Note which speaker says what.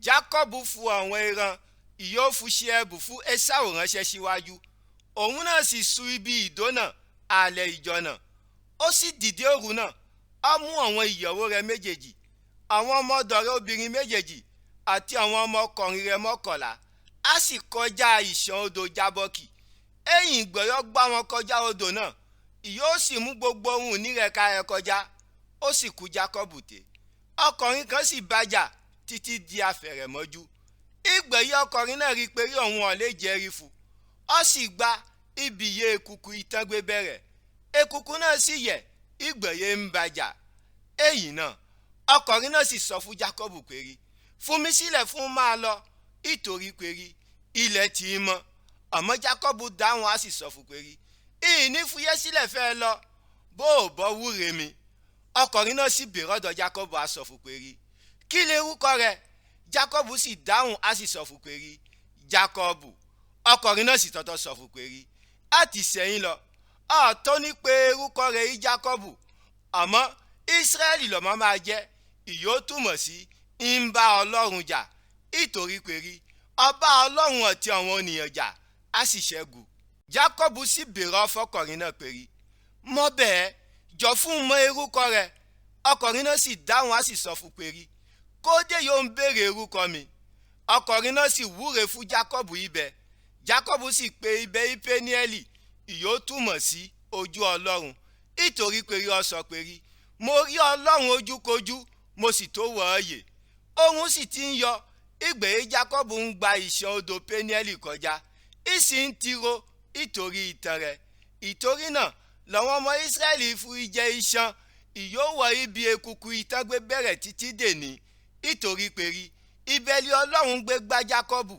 Speaker 1: Jákọ́bù fu àwọn ẹran ìyóò ṣe ẹ̀bùn fún Ésáù ránṣẹ́ síwájú. Òun náà sì su ibi ìdónà ààlẹ̀ ìjọ náà. Ó sì dìde òru náà, ó mú àwọn ìyàwó rẹ̀ méjèèjì, àwọn ọmọ ọ̀dọ̀ rẹ̀ obìnrin méjèèjì àti àwọn ọmọkùnrin rẹ̀ 11, á sì kọjá ìṣàn odò Jábọ́kì. Ẹ̀yìn ìgbọ̀yọ́ gbá wọn kọjá odò náà, ìyóò sì mú gbogbo ohun ìní rẹ̀ ká ẹ kọjá, ó sì kú Jákọ́bù tè. Ọkùnrin kan sì bájà títí di àfẹ̀rẹ̀mọ́jú. Ìgbẹ̀yẹ ọkùnrin náà rí i pé rí òun ò lè jẹ́rìí fún, ó sì gba ibi iye ekuku ìtàn gbé bẹ̀rẹ̀. Ekuku náà sì yẹ̀, ìgbẹ̀yẹ ń bàjà. Èyí náà, ọkùnrin náà sì sọ fún Jákọ́bù pé rí, fún mi sílẹ̀ fún máa lọ, ìtorí pé rí ilẹ̀ tí í mọ́. Àmọ́ Jákọ́bù dáhùn á sì sọ fún pé rí, ìní fúyẹ́ sílẹ̀ fẹ́ lọ, bó o bọ́ wúre mi. Ọkùnrin náà sì bèrè ọ̀dọ̀ Jákọ́bù á sọ fún pé rí, kí lè orúkọ rẹ? Jákọ́bù sì dáhùn á sì sọ fún pé rí, Jákọ́bù. Ọkùnrin náà sì tọ́tọ́ sọ fún pé rí, á ti sẹ́yìn lọ, ọ̀tọ́ ní pé orúkọ rẹ̀ yí Jákọ́bù, àmọ́ Ísírẹ́lì lọ́mọ máa jẹ́, ìyó túmọ̀ sí ń bá Ọlọ́run jà, ìtorí pé rí ọba Ọlọ́run àti àwọn ènìyàn jà, á sì ṣẹ́gun. Jákọ́bù sì bèrè ọfọkùnrin náà pé rí, mọ́ bẹ́ẹ̀ jọ fún mọ orúkọ rẹ̀. Ọkùnrin náà sì dáhùn á sì sọ fún pé rí, kódé yóò ń béèrè orúkọ mi. Ọkùnrin náà sì wúre fún Jákọ́bù ibẹ̀. Jákọ́bù sì pe ibẹ̀ Penieli, ìyó túmọ̀ sí ojú Ọlọ́run, ìtorí pé rí ọ sọ pé rí, mo rí Ọlọ́run ojúkojú, mo sì tó wọ̀ ọ́ yè. Oòrùn sì ti ń yọ, ìgbé Jákọ́bù ń gba ìṣàn odò Penieli kọjá, ìsì ń tiro ìtorí ìtàn rẹ̀. Ìtorí náà làwọn ọmọ Ísírẹ́lì fi jẹ iṣan ìyówọ̀ ibi ekuku ìtàn gbé bẹ̀rẹ̀ títí dèní, ìtorí pé rí ibẹ̀lì Ọlọ́run gbé gbá Jákọ́bù.